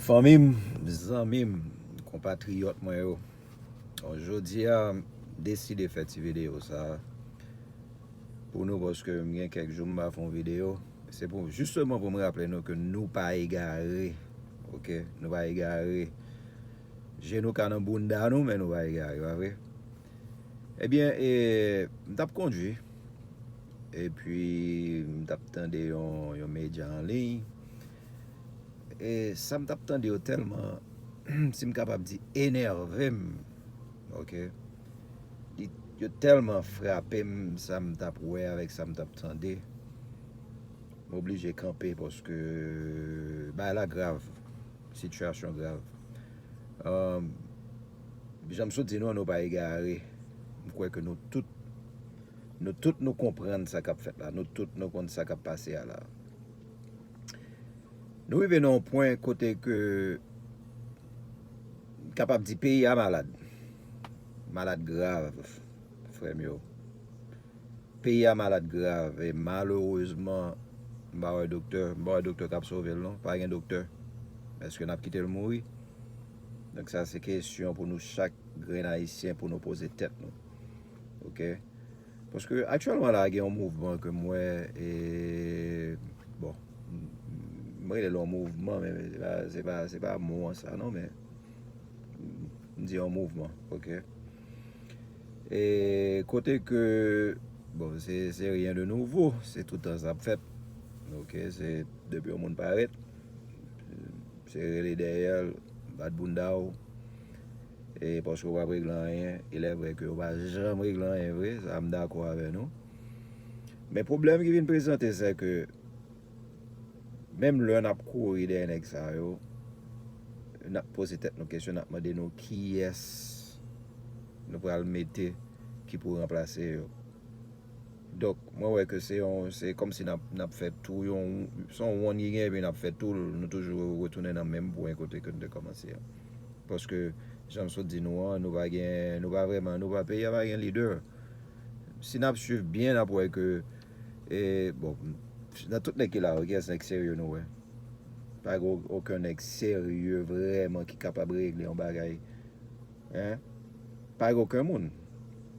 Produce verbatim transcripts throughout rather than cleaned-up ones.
Fanmi m, zanmi m, konpatriyòt mwen yo. Bon, jodi a, m deside fè ti videyo sa a pou nou, paske m gen kèk jou m pa fè yon videyo. Se pou, jisteman pou m raple nou ke nou pa egare. Oke? Nou pa egare. Je nou ka nan bounda nou, men nou pa egare, pa vre? Ebyen, e, m t ap kondui. Epi, m t ap tande yon, yon medya an liy. E sa m t ap tande yo tèlman, si m kapab di, enève m. Oke? Li, yo tèlman frape m, sa m t ap wè avèk sa m t ap tande. M oblije kanpe paske bagay la grav. Sitiyasyon grav. Ahn, jan m sot di nou an, nou pa egare. M kwè ke nou tout, nou tout nou konprann sa k ap fèt la. Nou tout nou konn sa k ap pase a la. Nou rive nan yon pwen kote ke m kapab di peyi a malad. Malad grav, frè m yo. Peyi a malad grav e malerezman, m pa wè doktè, m pa wè doktè k ap sove l non. Pa gen doktè. Èske n ap kite l mouri? Donk sa se kesyon pou nou chak grenn Ayisyen pou nou poze tèt nou. Oke? Paske aktyèlman la gen yon mouvman ke m wè, e, bon, m rele l yon mouvman, men se pa, se pa, se pa mo an sa non, men m di yon mouvman, oke? E kote ke, bon, se, se rien de nouveau, se toutan sa ap fèt, oke? Se depi yon moun parèt, se rele dèyè l, bat bounda w, e paske w p ap regle anyen. Il est vrai ke w pa janm regle anyen vre, sa m dakò avè nou. Men pwoblèm ki vin prezante, se ke menm lè n ap kouri dèyè nèg sa yo, n ap poze tèt nou kesyon, n ap mande nou kiyès nou pral mete ki pou ranplase yo. Donk, mwen wè ke se yon, se kòmsi n ap, n ap fè tou yon, se yon wonn ki gen, epi n ap fè tou l, nou toujou retounen nan menm pwen kote ke nou te kòmanse a. Paske, jan m sot di nou an, nou pa gen, nou pa vrèman, nou pa, peyi a pa gen lidè. Si n ap swiv byen, n ap wè ke, e, bon, nan tout nèg ki la yo, kiyès nèg serye nou wè? Pa gen okenn nèg serye vrèman ki kapab regle yon bagay. Hein? Pa gen okenn moun.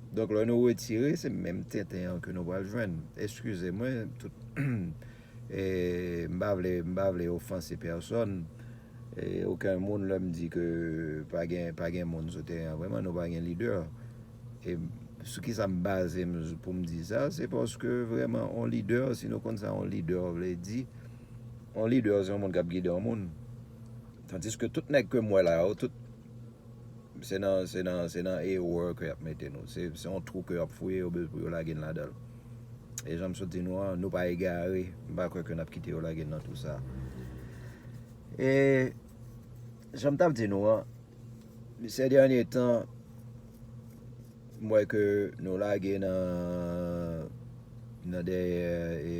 Donk, lè nou retire, se menm tenten an ke nou pral jwenn. Eskize mwen, tout, e, m pa vle, m pa vle ofanse pèsòn. E, okenn moun, lè m di ke pa gen, pa gen moun sou teren an, vrèman, nou pa gen lidè. E sou ki sa m baze m pou m di sa? Se paske vrèman, yon lidè, si nou konn sa yon lidè vle di, yon lidè, se yon moun k ap gide yon moun. Tandiske tout nèg ke m wè la yo, tout, se nan, se nan, se nan erè ke y ap mete nou. Se, se yon twou ke y ap fouye yo pou yo lage n ladan l. E jan m sot di nou an, nou pa egare. M pa kwè ke n ap kite yo lage n nan twou sa. E jan m t ap di nou an, sè dènye tan, m wè ke nou lage nan, nan dèyè, e,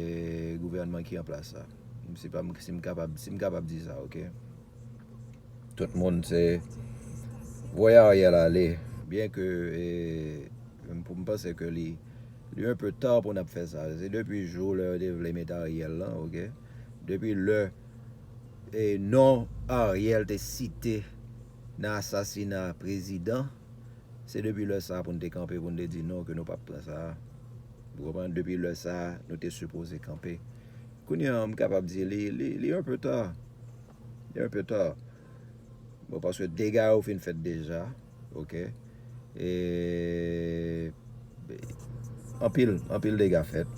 gouvènman ki an plas la. Si pa m, si m kapab, si m kapab di sa, oke? Tout moun se voye Ariel ale. Byen ke, e, m, pou m panse ke li, li un peu tard pou n ap fè sa. Se depi jou lè yo te vle met Ariel lan, oke? Depi lè, e, non Ariel te site nan asasina prezidan, se depi lè sa a pou n te kanpe, pou n te di non, ke nou p ap pran sa a. Ou konprann? Depi lè sa a, nou te sipoze kanpe. Kounye a, m kapab di li, li, li un peu tard. Li un peu tard. Bon, paske dega yo fin fèt deja, oke? E, anpil, anpil dega fèt.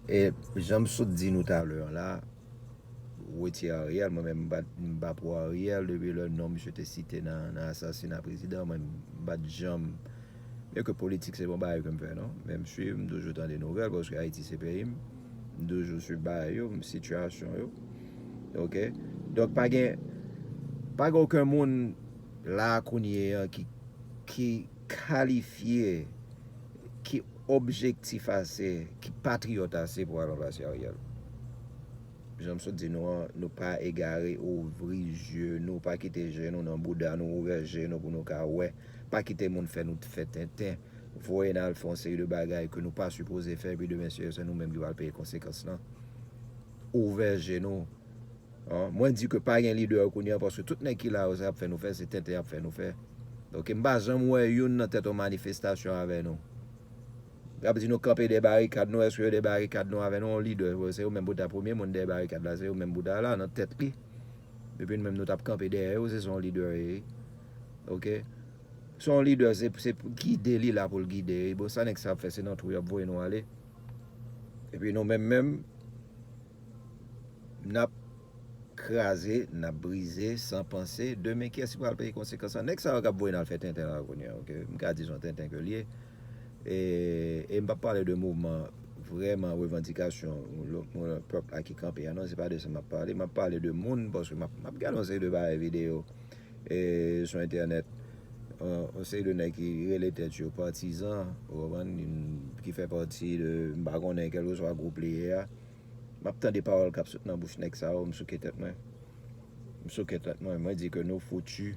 E jan m sot di nou talè a la, retire Ariel, mwen menm m pa, m pa pou Ariel, depi lè non misye te site nan, nan asasina prezidan, mwen m pa t janm, byen ke politik se pa yon bagay ke m fè non, men m swiv, m toujou tande nouvèl, paske Ayiti se peyi m, m toujou swiv bagay yo, m sitiyasyon yo, oke? Donk pa gen, pa gen okenn moun la kounye a ki, ki kalifye, ki objektif ase, ki patriyòt ase pou al ranplase Ariel. Jan m sot di nou an, nou pa egare, ouvri je nou, pa kite je nou nan bouda nou, ouvè je nou pou nou ka wè. Pa kite moun fè nou fè tenten, voye n al fè yon seri de bagay ke nou pa sipoze fè, epi demen se, se nou menm ki pral peye konsekans lan. Ouvè je nou. Mwen di ke pa gen lidè kounye a, paske tout nèg ki la yo, sa y ap fè nou fè, se tenten y ap fè nou fè. Ok, m pa janm wè youn nan tèt yon manifestasyon avè nou. Y ap di nou kanpe dèyè barikad nou, èske yo dèyè barikad nou avè nou? Yon lidè, se yo menm pou ta premye moun dèyè barikad la, se yo menm pou ta la nan tèt li. Epi nou menm nou t ap kanpe dèyè yo, se sa yon lidè ye. Ok? Se yon lidè, se, se pou gide li la pou l gide. Bon, sa nèg sa ap fè, se nan twou y ap voye nou ale. Epi nou menm menm, n ap kraze, n ap brize, san panse, demen kiyès ki pral peye konsekans lan? Nèg sa yo k ap voye n al fè tenten la kounye a, ok? M ka di se yon tenten ke l ye. E, e m p ap pale de mouvman vrèman revandikasyon pèp la ki kanpe a, non, se pa de sa m ap pale. M ap pale de moun, paske m ap, m ap gade yon seri de bagay videyo e, sou entènèt, yon, yon seri de nèg ki rele tèt yo patizan, ou konprann, ki fè pati de, m pa konnen, kèlkeswa gwoup li ye a. M ap tande pawòl k ap sot nan bouch nèg sa yo, m souke tèt mwen. M souke tèt mwen, mwen di ke nou foutu.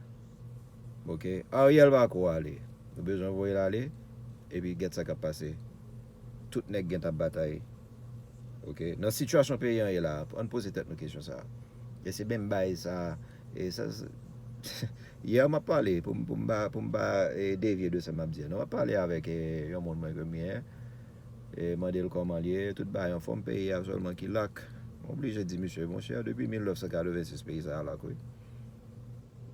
Ok? Ariel pa ko ale. Nou bezwen voye l ale, epi gèt sa k ap pase. Tout nèg gen t ap batay. Ok? Nan sitiyasyon peyi an ye la, ann poze tèt nou kesyon sa. E se menm bagay sa, e sa, sa yè m ap pale, pou m, pou m pa, pou m pa e, devye de sa m ap di a. Non, m ap pale avèk e, yon moun mwen ke m gen, e mande l kòman l ye, tout bagay anfòm, peyi a sèlman ki lak. M oblije di misye, monchè, depi mil nèf san katrevensis peyi sa a lak, wi.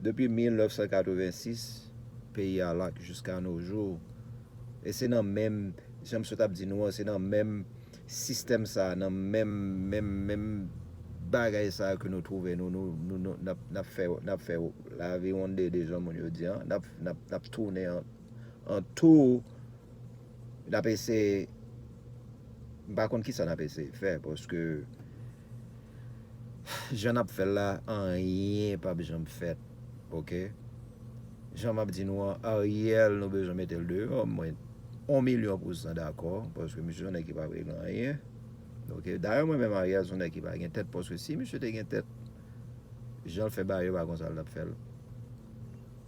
Depi mil nèf san katrevensis, peyi a lak jiska no jou. E se nan menm, jan m sot ap di nou an, se nan menm sistèm sa, nan menm, menm, menm bagay sa ke nou twouve nou, nou, nou, nou, n ap, n ap fè, n ap fè lavi wonde de jan moun yo di an, n ap, n ap, n ap tounen an, an tou, n ap eseye, m pa konn kisa n ap eseye fè, paske jan n ap fè l la, anyen p ap janm fèt, ok? Jan m ap di nou an, Ariel, nou bezwen mete l deyò, mwen, yon milyon pousan dakò, paske misye se yon nèg ki pa regle anyen. Ok? Dayè, mwen menm, Ariel se yon nèg ki pa gen tèt, paske si misye te gen tèt, jan l fè bagay yo, pa konsa l t ap fè l.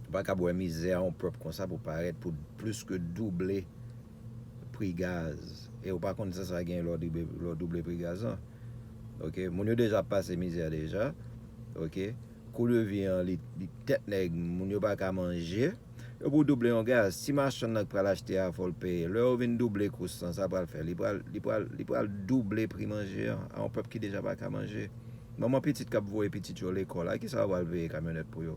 Ou pa kab wè mizè a yon pèp konsa pou parèt pou plis ke double pri gaz. E ou pa konn sa sa gen lè w double, lè w double pri gaz lan. Ok? Moun yo deja ap pase mizè deja. Ok? Kou de vi an, li, li tèt nèg, moun yo pa ka manje. Yo pou double yon gaz. Si machann nan k pral achte a, fò l peye. Lè yo vin double kous lan, sa pral fè? Li pral, li pral, li pral double pri manje an a yon pèp ki deja pa ka manje. Manman pitit k ap voye pitit yo lekòl la, kisa yo pral peye kamyonèt pou yo?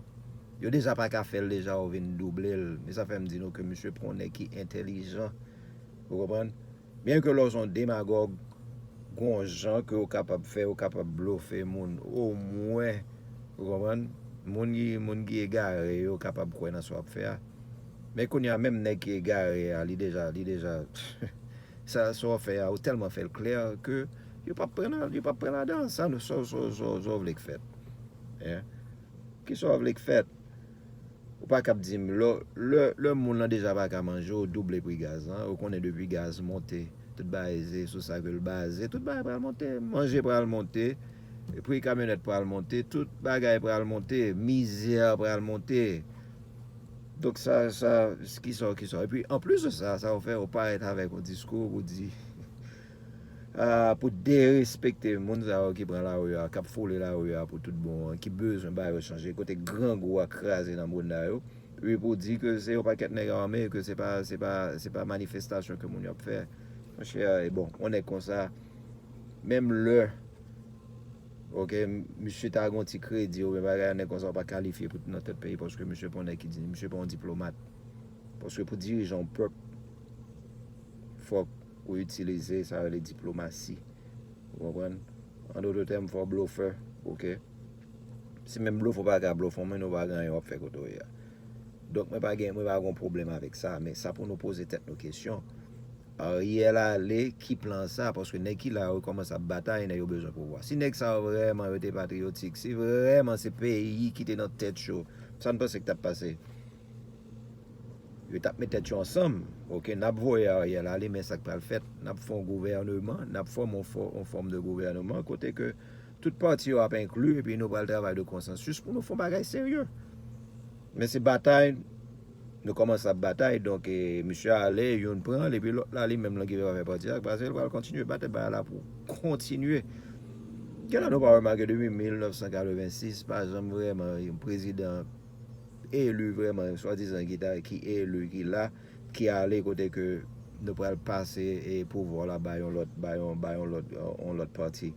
Yo deja pa ka fè l deja, yo vin double l. Men sa fè m di nou ke misye pran yon nèg ki entèlijan. Ou konprann? Byen ke lè w se yon demagòg, gon jan ke w kapab fè, w kapab blofe moun. Omwen, ou konprann? Moun ki, moun ki egare yo kapab kwè nan sa w ap fè a. Men kounye a, menm nèg ki egare a, li deja, li deja, sa, sa w ap fè a, ou tèlman fè l klè ke yo p ap pran nan, yo p ap pran ladan. Sa, sa, sa, sa, sa w vle k fèt? Hein? Kisa w vle k fèt? Ou pa kab di m, lè, lè, lè moun lan deja pa ka manje, ou double pri gaz lan, ou konnen depi gaz monte, tout bagay se sou sa ke l baze, tout bagay pral monte, manje pral monte, pri kamyonèt pral monte, tout bagay pral monte, mizè pral monte. Donk sa, sa, kisa, kisa. Epi, anplis de sa, sa w fè, ou parèt avèk yon diskou pou di, ah, pou derespekte moun sa yo ki pran lari a, k ap foule lari a pou tout bon an, ki bezwen bagay yo chanje, kote grangou a kraze nan bounda yo. Epi pou di ke se yon pakèt nèg ame, ke se pa, se pa, se pa manifestasyon ke moun yo ap fè. Monchè, e bon, yon nèg konsa, menm lè, ok, misye ta gen yon ti kredi oubyen bagay, nèg konsa w pa kalifye pou nan tèt peyi, paske misye pa yon nèg ki di, misye pa yon diplomat. Paske pou dirije yon pèp, fòk ou itilize sa yo rele diplomasi. Ou konprann? An dòt tèm, fò w blofè, ok? Si menm blofè w pa ka blofè, mwen nou pa gen anyen w ap fè kote w ye a. Donk, mwen pa gen, mwen pa gen pwoblèm avèk sa, men sa pou nou poze tèt nou kesyon. Ariel ale, ki plan sa? Paske nèg ki la yo kòmanse ap batay, nèg yo bezwen pouvwa. Si nèg sa yo vrèman yo te patriyotik, si vrèman se peyi ki te nan tèt yo, sa n panse ki t ap pase? Yo t ap met tèt yo ansanm. Ok, n ap voye Ariel ale, men sa k pral fèt? N ap fè yon gouvèneman, n ap fòme yon fò-, yon fòm de gouvèneman kote ke tout pati yo ap enkli, epi nou pral travay de konsansis pou nou fè yon bagay serye. Men se batay, nou kòmanse ap batay, donk, e, misye ale, youn pran l, epi lòt la, li menm lan ki pa fè pati a, pase l pral kontinye batay, bagay la pou kontinye. Gen la nou pa remake depi mil nèf san katrevensis, pa janm vrèman yon prezidan eli vrèman, swadizan ki ta, ki eli, ki la, ki ale kote ke nou pral pase e pouvwa la ba yon lòt, ba yon, ba yon lòt, yon lòt pati.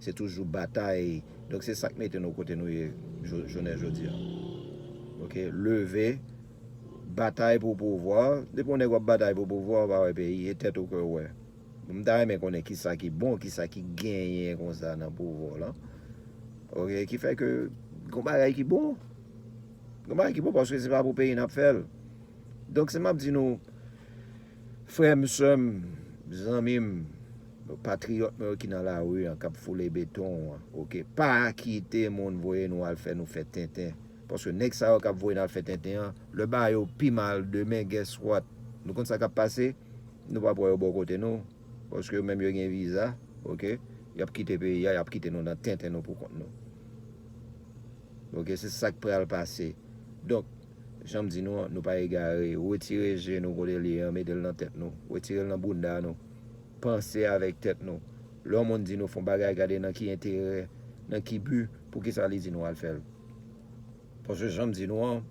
Se toujou batay. Donk se sa k mete nou kote nou ye jounen jodi a. Oke, leve, batay pou pouvwa. Depi yon nèg w ap batay pou pouvwa, w pa wè peyi, e tèt ou ke w wè. M ta renmen konnen kisa ki bon, kisa ki genyen konsa nan pouvwa w lan. Oke, ki fè ke gon bagay ki bon. Gon bagay ki bon paske se pa pou peyi n ap fè l. Donk si m ap di nou, frè m, sè m, zanmi m, patriyòt mwen yo ki nan lari an, k ap foule beton an, oke, pa kite moun voye nou al fè nou fè tenten. Paske nèg sa yo k ap voye n al fè tenten an, lè bagay yo pi mal demen, guess what? Nou konn sa k ap pase? Nou p ap wè yo bò kote nou. Paske yo menm yo gen viza, oke? Y ap kite peyi a, y ap kite nou nan tenten nou pou kont nou. Oke, se sa k pral pase. Donk, jan m di nou an, nou pa egare. Retire je nou kote l ye an, mete l nan tèt nou. Retire l nan bounda nou. Panse avèk tèt nou. Lè yon moun di nou fè yon bagay, gade nan ki enterè, nan ki bi, poukisa li di nou al fè l. Paske jan m di nou an,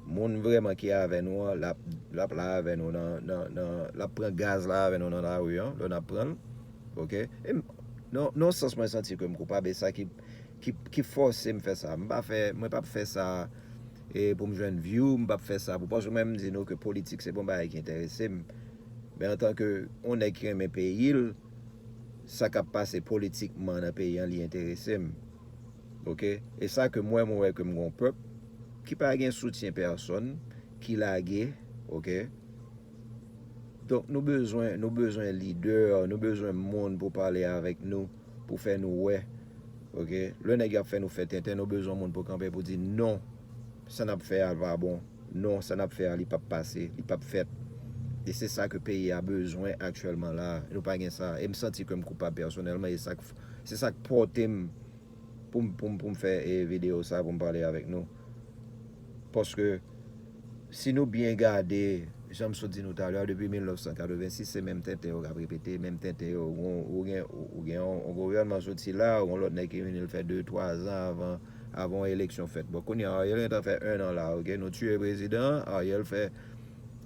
moun vrèman ki avè nou an, l ap, l ap la avè nou nan, nan, nan, l ap pran gaz la avè nou nan lari an, lè n ap pran l. Oke? E m, nan, nan sans mwen santi ke m koupab, e sa ki, ki, ki fòse m fè sa. M pa fè, mwen p ap fè sa e pou m jwenn view, m p ap fè sa pou, paske mwen m di nou ke politik se pa yon bagay ki enterese m. Men antanke yon nèg ki renmen peyi l, sa k ap pase politikman nan peyi an, li enterese m. Oke? E sa ke m wè, mwen wè ke m gon pèp ki pa gen soutyen pèsonn, ki lage, oke? Donk nou bezwen, nou bezwen lidè, nou bezwen moun pou pale avèk nou, pou fè nou wè. Oke? Lè nèg yo ap fè nou fè tenten, nou bezwen moun pou kanpe pou di non, sa n ap fè a pa bon. Non, sa n ap fè a, li p ap pase, li p ap fèt. E se sa ke peyi a bezwen aktyèlman la. Nou pa gen sa. E m santi ke m koupab pèsonèlman. E sa k, se sa k pòte m pou m, pou m, pou m fè e videyo sa, pou m pale avèk nou. Paske si nou byen gade, jan m sot di nou talè a, depi mil nèf san katrevensis, se menm tenten yo k ap repete, menm tenten yo. Ou, ou gen, ou gen yon, yon gouvènman soti la, yon lòt nèg ki vini, l fè de, twa zan avan, avan yon eleksyon fèt. Bon, kounye a, Ariel gentan fè en an la, oke? Nou tiye prezidan an, Ariel fè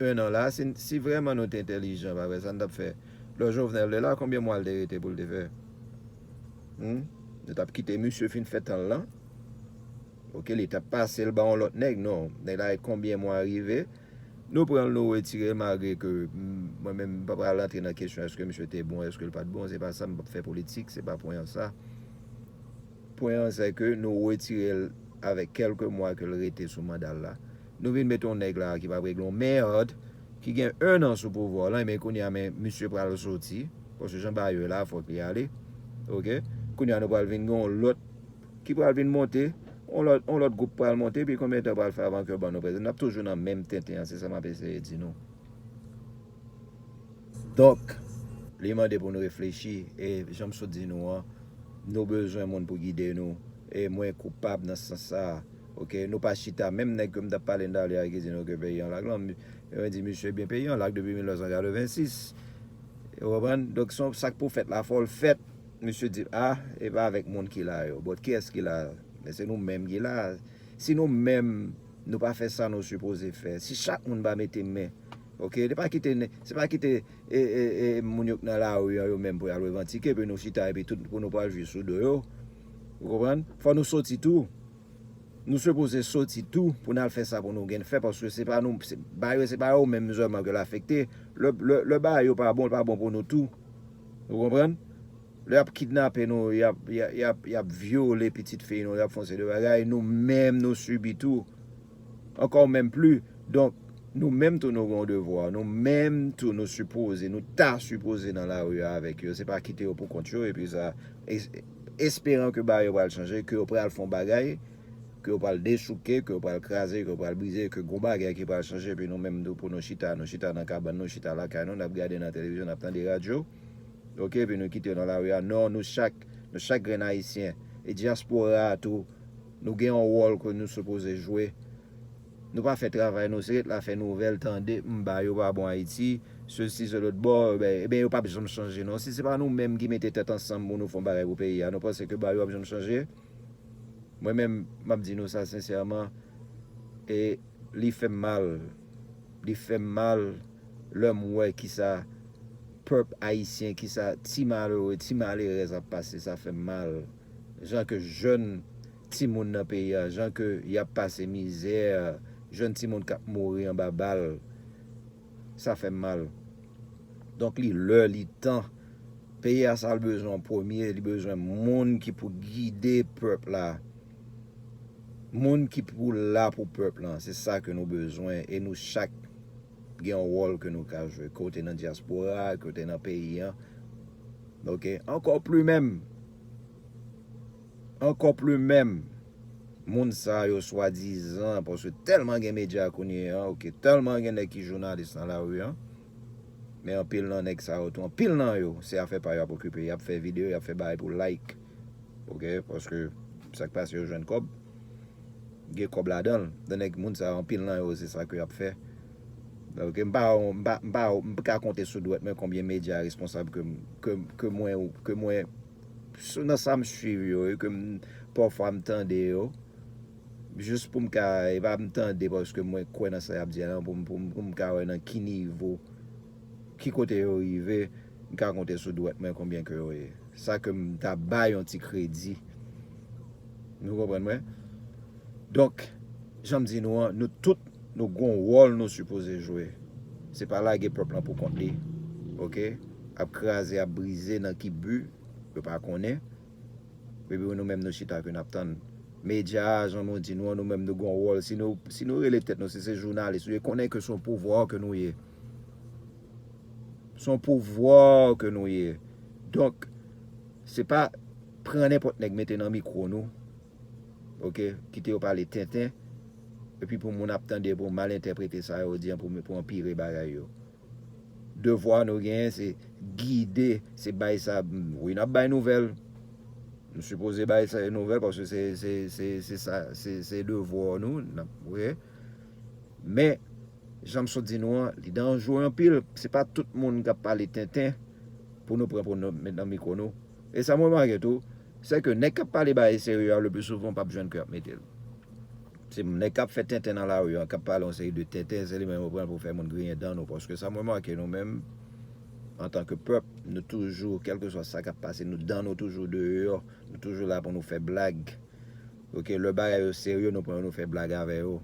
en an la. Si, si vrèman nou te entèlijan, pa vre, sa n t ap fè? Lè Jovenel te la, konbyen mwa l te rete pou l te fè? Hmm? Nou t ap kite misye fin fè tan l lan? Oke, li t ap pase l ba yon lòt nèg, non. Nèg la, konbyen mwa rive, nou pran l, nou retire l, malgre ke, mm, mwen menm, m pa pral rantre nan kesyon èske misye te bon, èske l pa t bon, se pa sa, m p ap fè politik, se pa pwen an sa. Pwen an, se ke nou retire l avèk kèlke mwa ke l rete sou manda l la. Nou vin mete yon nèg la ki p ap regle yon mèd, ki gen en an sou pouvwa w lan, men kounye a, men misye pral soti, paske jan bagay yo ye la, fòk li ale. Oke? Kounye a, nou pral vin gen yon lòt ki pral vin monte, yon lòt, yon lòt gwoup pral monte, epi konbyen tan pral fè avan ke yo ban nou prezidan? N ap toujou nan menm tenten an, se sa m ap eseye di nou. Donk, li mande pou nou reflechi, e jan m sot di nou an, nou bezwen moun pou gide nou, e mwen koupab nan sans sa a. Oke, nou pa chita, menm nèg ke m t ap pale talè a ki di nou ke peyi an lak lan, mwen di misye byen peyi an lak depi mil nèf san katrevensis. Ou konprann? Donk, se yon, sa k pou fèt la, fò l fèt. Misye di, a, e pa avèk moun ki la yo. But kiyès ki la? Men se nou menm ki la. Si nou menm, nou pa fè sa nou sipoze fè, si chak moun pa mete men, oke, se pa kite, se pa kite e, e, e, moun yo k nan lari an yo menm pou y al revandike, epi nou chita, epi tout pou nou pral jwi sou do yo. Ou konprann? Fò nou soti tou. Nou sipoze soti tou pou n al fè sa pou nou gen fè, paske se pa nou, se, bagay yo, se pa yo menm sèlman ke l afekte. Lè, lè, lè bagay yo pa bon, l pa bon pou nou tou. Ou konprann? Lè y ap kidnape nou, y ap, y ap, y ap, y ap vyole pitit fi nou, y ap fè yon seri de bagay, nou menm nou sibi tou. Ankò menm pli. Donk, nou menm tou nou gen yon devwa. Nou menm tou nou sipoze, nou ta sipoze nan lari a avèk yo. Se pa kite yo pou kont yo, epi sa, es-, esperan ke bagay yo pral chanje, ke yo pral fè yon bagay, ke yo pral dechouke, ke yo pral kraze, ke yo pral brize, ke gon bagay ki pral chanje, epi nou menm tou pou nou chita, nou chita nan kabann nou, chita lakay nou, n ap gade nan televizyon, n ap tande radyo. Oke, epi nou kite yo nan lari a. Non, nou chak, nou chak grenn Ayisyen, e dyaspora a tou, nou gen yon wòl ke nou sipoze jwe. Nou pa fè travay nou, se ret la fè nouvèl, tande, m, bagay yo pa bon Ayiti, sesi, se lòt bò, ben, ebyen, yo p ap janm chanje, non. Si se pa nou menm ki mete tèt ansanm pou nou fè yon bagay pou peyi a, nou panse ke bagay yo ap janm chanje? Mwen menm, m ap di nou sa sensèman, e li fè m mal. Li fè m mal lè m wè kisa pèp ayisyen, kisa ti malere, ti malerèz ap pase, sa fè m mal. Jan ke jèn timoun nan peyi a, jan ke y ap pase mizè, jèn timoun k ap mouri anba bal, sa fè m mal. Donk, li lè, li tan. Peyi a, sa l bezwen an premye, li bezwen moun ki pou gide pèp la. Moun ki pou la pou pèp lan. Se sa ke nou bezwen. E nou chak gen yon wòl ke nou ka jwe. Ke w te nan dyaspora, ke w te nan peyi an. Oke? Ankò pli menm. Ankò pli menm. Moun sa yo swadizan, paske tèlman gen medya kounye an, oke, tèlman gen nèg ki jounalis nan lari an, men anpil nan nèg sa yo tou, anpil nan yo, se afè pa yo y ap okipe, y ap fè videyo, y ap fè bagay pou like, oke, paske sa k pase yo jwenn kòb, gen kòb ladan l, dan nèg moun sa yo, anpil nan yo, se sa ke y ap fè. Oke, m pa, m pa, m pa, m ka konte sou dwèt mwen konbyen medya responsab ke, ke, ke mwen, ke mwen, nan sa m swiv yo, e ke m, pafwa m tande yo, jis pou m ka, e pa m tande paske mwen kwè nan sa y ap di a, non, pou m, pou m, pou m ka wè nan ki nivo, ki kote yo rive, m ka konte sou dwèt mwen konbyen ke yo ye. Sa ke m ta bay yon ti kredi. Nou konprann mwen? Donk, jan m di nou an, nou tout, nou gon wòl nou sipoze jwe. Se pa lage pèp lan pou kont li, oke? Ap kraze, ap brize, nan ki bi, yo pa konnen. Epi nou menm nou chita ke n ap tann. Medya a, jan nou di nou an, nou menm nou gon wòl. Si nou, si nou rele tèt nou, si se jounalis, nou konnen ke se yon pouvwa ke nou ye. Se yon pouvwa ke nou ye. Donk, se pa pran nenpòt nèg mete nan mikwo nou, oke, kite yo pale tenten, epi pou moun ap tande, pou mal entèprete sa yo di an, pou, pou anpire bagay yo. Devwa nou genyen, se gide, se bay sa, wi, n ap bay nouvèl. Nou sipoze bay sa nouvèl, paske se, se, se, se sa, se, se devwa nou, n ap, wi. Men, jan m sot di nou an, li danjre anpil. Se pa tout moun k ap pale tenten pou nou pran pou nou met nan mikwo nou. E sa m remake tou, se ke nèg k ap pale bagay serye a, le pli souvan, p ap jwenn ke y ap mete l. Se nèg k ap fè tenten nan lari an, k ap pale yon seri de tenten, se li menm yo pran pou fè moun griyen dan nou. Paske sa m remake nou menm, antanke pèp, nou toujou, kèlkeswa sa k ap pase, nou dan nou toujou deyò, nou toujou la pou nou fè blag. Oke, lè bagay yo serye, nou pran yo, nou fè blag avè yo.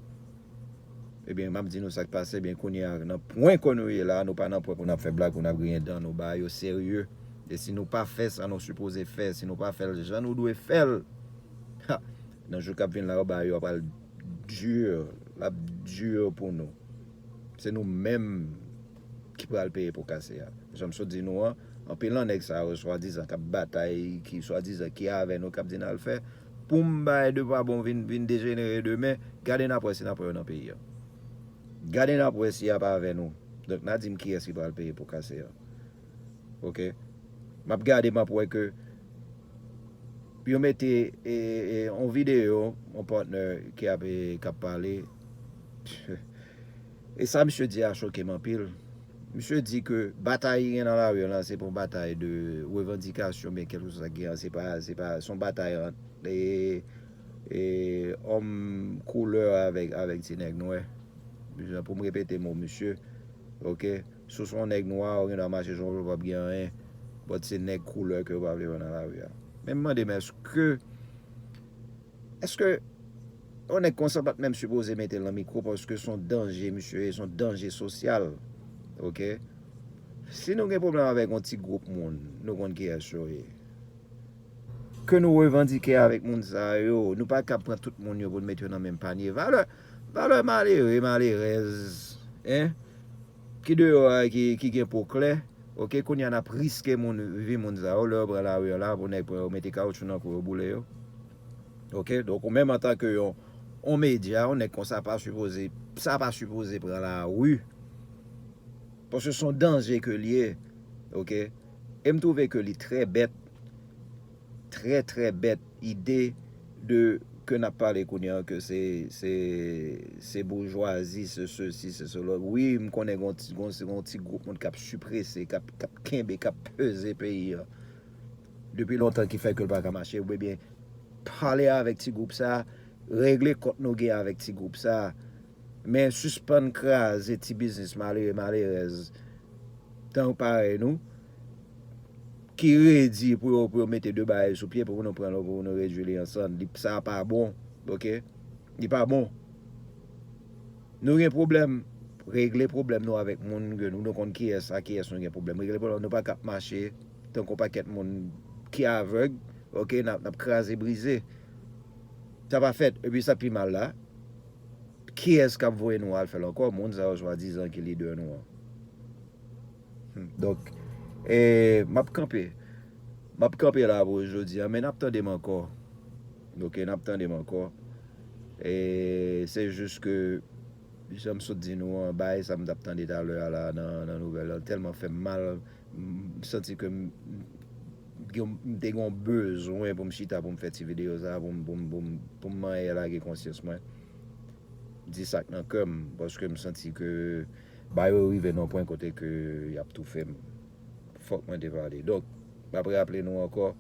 Ebyen, m ap di nou sa k pase, ebyen, kounye a, nan pwen ke nou ye la, nou pa nan pwen pou n ap fè blag, pou n ap griyen dan nou, bagay yo serye. E si nou pa fè sa nou sipoze fè, si nou pa fè l jan nou dwe fè l, ha, nan jou k ap vin la yo, bagay yo pral di, l ap di pou nou. Se nou menm ki pral peye po kase a. Jan m sot di nou an, anpil nan nèg sa yo, swadizan, k ap batay, ki swadizan ki avè nou, k ap di n al fè. Pou m bay de pa bon vin, vin dejenere demen, gade n ap wè si n ap wè yo nan peyi a. Gade n ap wè si y ap avè nou. Donk, n a di m kiyès ki pral peye po kase a. Oke? M ap gade, m ap wè ke yo mete, e, e, yon videyo, yon partner ki ap, e, k ap pale. E sa misye di a choke m anpil. Misye di ke batay ki gen nan lari an la, se pa yon batay de revandikasyon, men kèlkeswa sa ki gen an, se pa, se pa, se yon batay ant, e, e, òm koulè avèk, avèk ti nèg nwè. Pou m repete mo misye, oke? Si w se yon nèg nwa, ou gen dwa mache jan w vle, w p ap gen anyen. But se nèg koulè ke yo pa vle wè nan lari a. Men m mande m, èske, èske yon nèg konsa pa t menm sipoze mete l nan mikwo, paske se yon danje misye ye, se yon danje sosyal. Oke? Si nou gen pwoblèm avèk yon ti gwoup moun, nou konn kiyès yo ye. Ke nou revandike avèk moun sa yo, nou pa ka pran tout moun yo pou n mete yo nan menm panye. Valè, valè malere, malerèz, en, ki deyò a, ki, ki gen po klè, oke, kounye a n ap riske moun, vi moun sa yo, lè yo pran lari an la, pou nèg pran yo mete kawotchou nan kou yo, boule yo. Oke, donk ou menm antanke yon, yon medya, yon nèg konsa pa sipoze, sa pa sipoze pran lari. Paske se yon danje ke l ye, oke? E m twouve ke li trè bèt, trè, trè bèt ide de ke n ap pale kounye a, ke se, se, se boujwazi, se sesi, se sela. Wi, m konnen gon ti, gon, gon ti gwoup moun k ap siprese, k ap, k ap kenbe, k ap peze peyi a depi lontan ki fè ke l pa ka mache. Ebyen, pale avèk ti gwoup sa, regle kont nou gen avèk ti gwoup sa. Men sispann kraze ti biznis malere, malerèz, tan parèy nou, ki redi pou yo, pou yo mete de bagay sou pye, pou nou pran l, pou nou redui li an sann. Li, sa pa bon, oke? Li pa bon. Nou gen pwoblèm, regle pwoblèm nou avèk moun ke nou, nou konn kiyès a kiyès nou gen pwoblèm. Regle pwoblèm nou, pa ka ap mache tankou pakèt moun ki avèg, oke, n ap, n ap kraze brize. Sa pa fèt. Epi sa pi mal la, kiyès k ap voye nou al fè l ankò? Moun sa yo swadizan ki lidè nou an. Hmm, donk, e, m ap kanpe. M ap kanpe la pou jodi a, men n ap tande m ankò. Oke, n ap tande m ankò. E se jis ke, jan m sot di nou an, bagay sa m t ap tande talè a la nan, nan nouvèl lan, tèlman fè m mal. M santi ke m, m te gen yon bezwen pou m chita, pou m fè ti videyo sa, pou m, pou m, pou m, pou m manyen lage konsyans mwen. Di sa k nan kè m, paske m santi ke bagay yo rive nan yon pwen kote ke y ap toufe m. Fòk mwen te pale. Donk, m ap raple nou ankò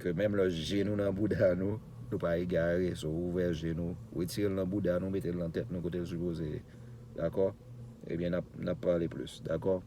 ke menm lè je nou nan bouda nou, nou pa egare. So, ouvè je nou, retire l nan bouda nou, mete l nan tèt nou kote l sipoze ye. Dakò? Ebyen, n ap, n ap pale plis. Dakò?